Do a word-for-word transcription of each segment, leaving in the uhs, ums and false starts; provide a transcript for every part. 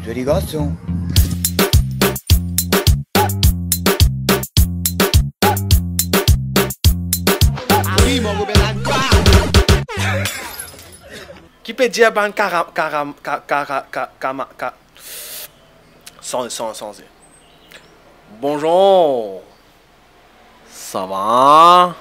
Zoli garson. Ki pe dir bann kara-, kara-, ka-, kara-, ka-, kama-, ka-, sanze, sanze, sanze. Bonzour. Sa va?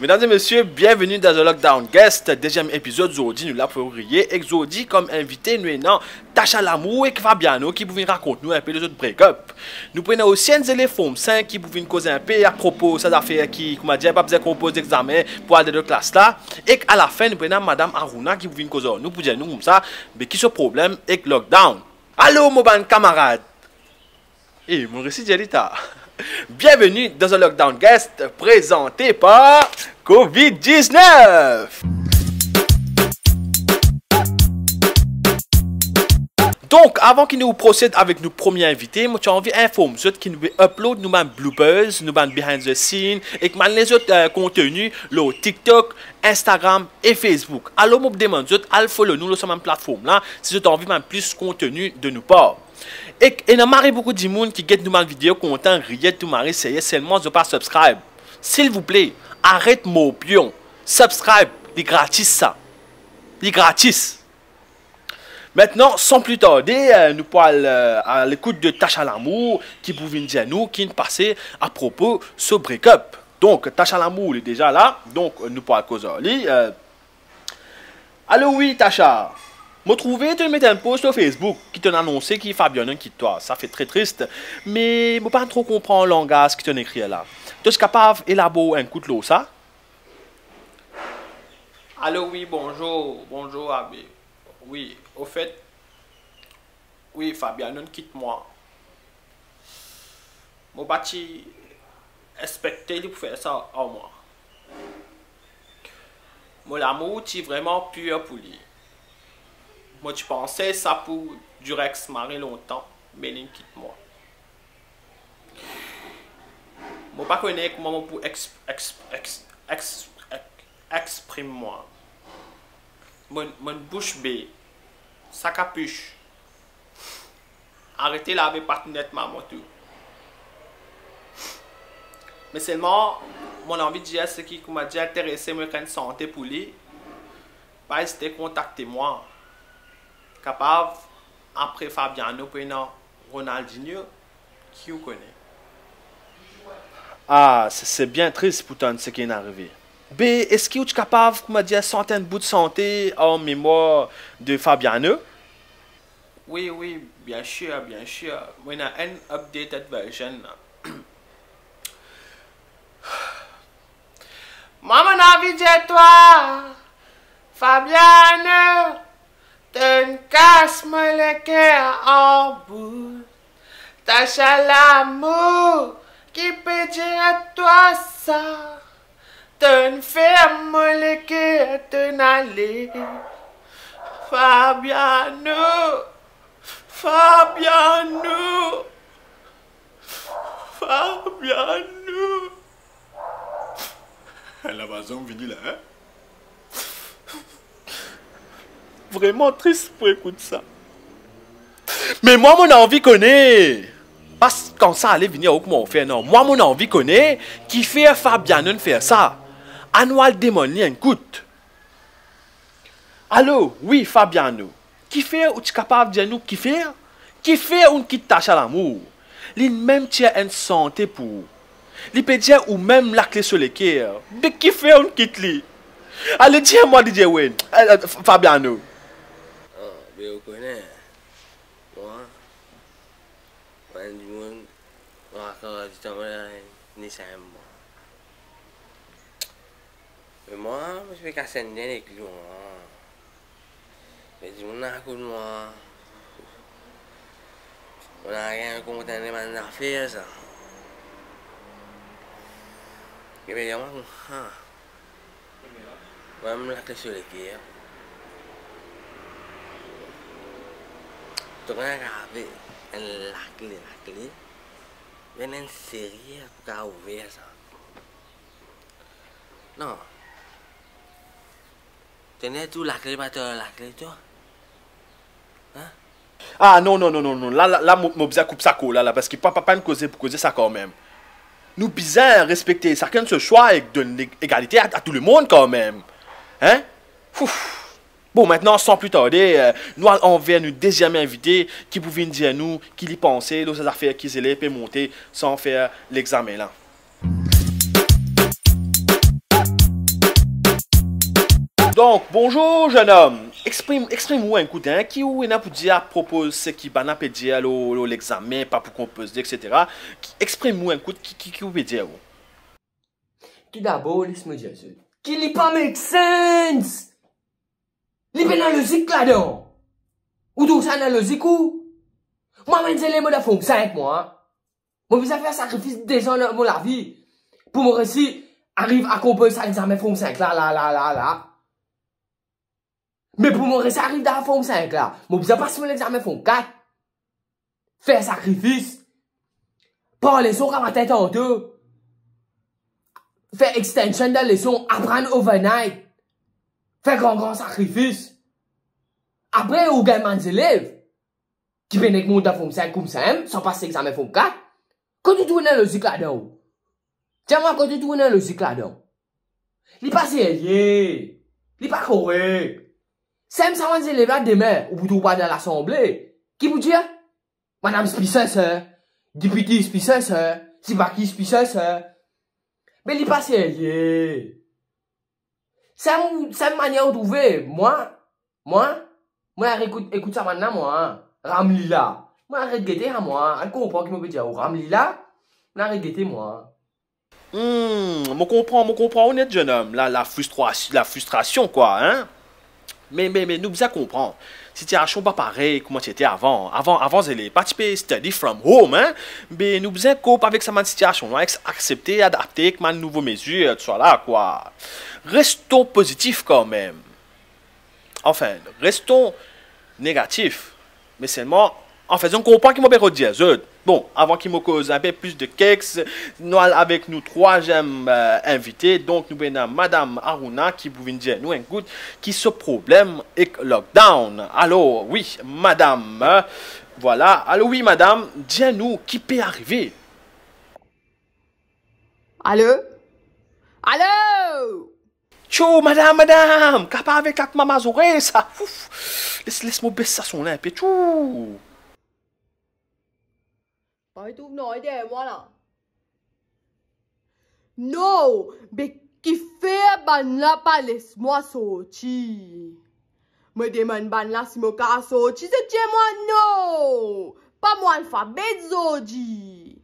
Medam e mesie, bienveni dan The Lockdown Guest, deziem epizod. Zordi nou la pou riye, ek zordi kom invite nou ena Tasha Lamour ek Fabiano ki pou vinn rakont nou inpe lor zot break up. Nou pou ena osi enn zele Form Five ki pou vinn koz inpe apropo sa zafer ki, koumadir, pa bizin konpoz lexame pou al dan lot klas la. Ek alafin nou pou ena Madam Aruna ki pou vinn koz ar nou pou dir nou koumsa, be ki so problem ek lockdown. Alo mo bann kamarad! E, mo resi dir li ta. Bienveni dan The Lockdown Guest, prezante par Covid diznef. Donk, avan ki nou prosed avek nou premie invite, mo ti anvi inform zot ki nou pe upload nou bann bloopers, nou bann behind the scene, ek bann lezot, eh, konteni lor TikTok, Instagram e Facebook. Alor, mo demann zot al follow nou lor sa bann platform la, si zot anvi bann plis konteni de nou par. Ek ena mari boukou dimoun ki get nou bann video kontan riye, tou mari serye, selman zot pa subscribe. Silvouple, aret morpion. Subscribe, li gratis sa. Li gratis. Aster, san pli tarde, eh, nou pou al, eh, a lekout de Tasha Lamour ki pou vinn dir nou ki inn pase apropo so break up. Donk, Tasha Lamour, li deza la. Donk, nou pou al koz ar li, eh, Alo wi, Tasha. Mo trouve to met enn post lor Facebook ki to'nn anonse ki Fabiano inn kit twa. Sa fer tre tris, me mo pa tro konpran langaz ki to'nn ekrir la. To ti kapav elabor enn kout lor sa? Alo wi, bonzour, bonzour Abe. Wi, ofet, wi, Fabiano inn kit mwa. Mo pa ti espekte li pou fer sa ar mwa. Mo lamour ti vreman pir pou li. Mo ti panse sa pou dir ex mari lontan, me linn kit mwa. Mo pa kone kouma mo pou ex-, ex-, ex-, ex-, ex-, exprim mwa. Mo, mo bous be, sa kapous. Arete lave pat net mama tou. Me selman, mo anvi dir seki, koumadir, interese mo ek enn sante pou li, pa ezite kontakte mwa. Kapav, apre Fabiano pou ena Ronaldinho, ki ou kone. Ah, se, se bien tris pou tann seki inn arive. Be, eski ou ti kapav, koumadir, sant enn bout sante an memwar de Fabiano? Wi, wi, bien sir, bien sir. Mo ena enn updated version la. Mwa, mo anvi dir twa, Fabiano, to'nn kas mo leker an bout. Tasha Lamour, ki pe dir twa sa? To'nn fer mo leker to'nn ale. Fabiano, Fabiano, Fabiano. Ena bann zom vini la, hein? Vreman tris pou ekout sa. Me mwa, mo anvi kone. Pas kan sa ale vini, ou kouma ou fer, non? Mwa, mo anvi kone, kifer Fabiano inn fer sa. Anou al demann li enn kout. Alo, wi, Fabiano. Kifer ou ti kapav dir nou kifer? Kifer ou'nn kit Tasha Lamour? Li'nn mem tir enn sante pou ou. Li pe dir ou mem lakle so leker. Be kifer ou'nn kit li? Ale dir mwa, dir, wi, eh, eh, Fabiano. Oh, be ou kone, mwa, bann dimoun, mwa, kan ditan mwa, ni sa mwa. Me mwa, mo ti pe kas enn nen ek li, mwa. Me dimoun la akoz mwa. Mo nanye kontan de bann zafer sa. Epi mwa, ha. Mwa, mo lakle so leker. To kone, ave enn lakle, lakle. Enn seri pou kav ouver sa. Non. Tene tou lakle, pa to lakle tou. Hein? Ah non, non, non, non, non. La, la, la, mo, mo bizin koup sa kour la, la, parski pa, pa, pa enn koze pou koze sa kanmem. Nou bizin respekte sakenn so swa ek donn legalite a, a tou lemonn kanmem. Hein? Ouf. Bon, aster, san pli tarde, euh, nou al anver nou deziem invite ki pou vinn dir nou ki li panse lor sa zafer ki zele pe monte san fer lexame la. Donk, bonzour, zennom. Exprim, exprim ou enn kout, hein, ki ou ena pou dir apropo seki bann la pe dir lor, lor lexame, pa pou konpoze, et cetera. Ki, exprim ou enn kout, ki, ki, ki ou pe dir ou? Toudabor, les mo dir zot ki li pa make sense. Li pena lozik ladan. Ou trouv sa ena lozik ou? Mwa, mem si mo dan form sink, mwa, mo bizin fer sakrifis dezan dan mo lavi pou mo resi ariv akonpli sa lexame form sink la, la, la, la, la. Me pou mo resi ariv dan form sink la, mo bizin pas mo lexame form kat. Fer sakrifis. Par leson gramatik tanto. Fer extension dan leson, aprann overnight. Fer gran, gran sakrifis. Apre, ou gagn bann zelev ki pena mont dan form sink koumsa mem, san pas lexame form kat. Kot ou trouv ena lozik ladan ou? Dir mwa, kot ou trouv ena lozik ladan? Li pa serye. Li pa korek. Sem sa bann zelev la, demin, ou pou trouv pa dan lasanble. Ki pou dir? Madam Spicer, sir. Deputy Spicer, sir. Sipaki Spicer, sir. Me li pa serye. Sa, sa manier ou trouve, mwa, mwa, mwa, aret ekout, ekout sa bann la, mwa, Ramlila. Mwa, aret gete, ha, mwa, al konpran ki mo pe dir ou, Ramlila, mwa, aret gete, mwa. Hmm, mo konpran, mo konpran ou net, zennom. La, la fristras-, la fristrasion, kwa, hein? Me, me, me, nou bizin konpran. Sitiasion pa parey kouma ti ete avan. Avan, avan, zele pa ti pe study from home, hein? Me nou bizin cope avek sa bann sitiasion la, eks-, aksepte, adapte ek bann nouvo mezir, tousala, kwa. Restons positifs kanmem. Anfin, restons négatifs. Me selman, anfin, zot konpran ki mo pe rod dir zot. Bon, avan ki mo koz inpe plis de keks, nou al avek nou trwaziem, euh, invite. Donk, nou pena Madam Aruna ki pou vinn dir nou enn kout ki so problem ek lockdown. Alor, wi, madam, euh, vwala. Alor, wi, madam, dir nou ki pe arive. Alo? Alo? Tchou, madam, madam, kapav avek ak mama zorey sa. Ouf. Les, les mo bes sa son la inpe, tchou. Pa trouv nanye deryer mwa la. Non, be kifer bann la pa les mwa sorti? Mo demann bann la si mo kapav sorti, zot dir mwa non. Pa mo alfabet zordi.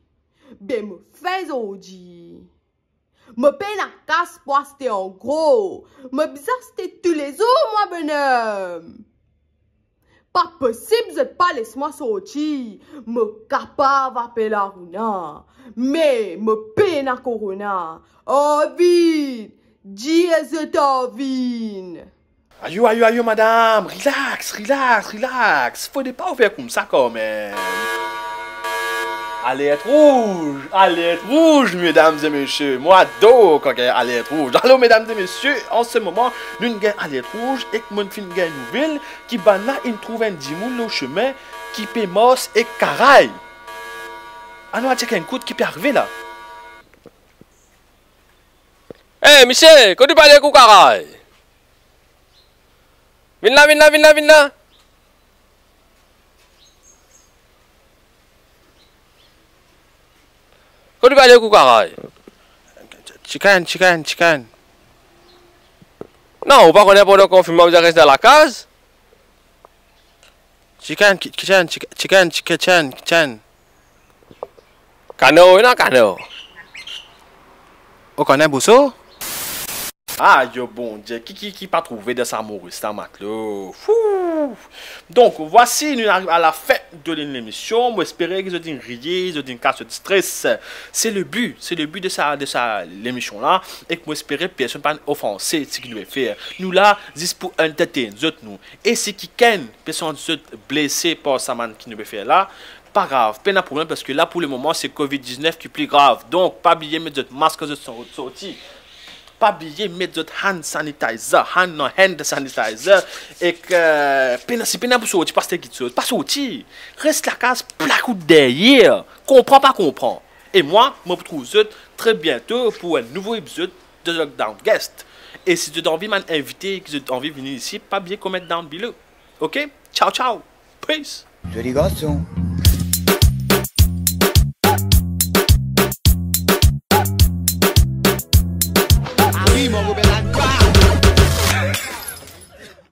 Be mo fin zordi. Mo pena kas pou aste angro. Mo bizin aste toulezour, mwa, bonom. Pa posib zot pa les mwa sorti. Mo kapav apel Aruna, me mo pena korona. Arvin, dir zot Arvin. Ayo, ayo, ayo, madam, relax, relax, relax. Fode pa ou fer koumsa kanmem. Alert rouz, alert rouz, medam e mesie. Mo ador kan gagn alert rouz. Alor, medam e mesie, an se moman, nou gagn alert rouz ek mo finn gagn nouvel ki bann la inn trouv enn dimoun lor sime ki pe mars ek karay. Anou al chek enn kout ki pe arive la. Eh, misie, kot ou pe ale ek ou karay? Vinn la, vinn la, vinn la, vinn la. Kot ou pe ale ek ou karay? Chicken, chicken, chicken. Non, ou pa kone pandan konfinman ou bizin res dan lakaz? Chicken, ki-, kitchen, chick-, chicken, chick-, kitchen, kitchen. Kano, wi non, kano. Ou kone bouso? Ayo, Bondie, ki, ki, ki pa trouve dan sa Moris la, matlo? Fou! Donk, vwasi nou ariv a lafin de lemision. Mo espere ki zot inn riye, zot inn kas zot stres. Se le bi, se le bi de sa, de sa lemision la. Ek mo espere personn pa'nn ofanse seki nou pe fer. Nou la zis pou entertain zot, nou. E si kikenn pe santi zot blese par sa bann ki nou pe fer la, pa grav, pena problem, parski la pou lemoman se covid diznef ki pli grav. Donk, pa bliye met zot mask kan zot sor-, sorti. Pa bliye met zot hand sanitizer, hand non hand sanitizer, ek, eh, pena si pena pou sorti, pa aste kiksoz, pa sorti. Res lakaz, plak ou deryer. Konpran pa konpran. E mwa, mo pou trouv zot tre biento pou enn nouvo epizod de Lockdown Guest. E si zot anvi bann invite ki zot anvi vini isi, pa bliye comment down below. Ok? Ciao, ciao. Peace. Zoli garson.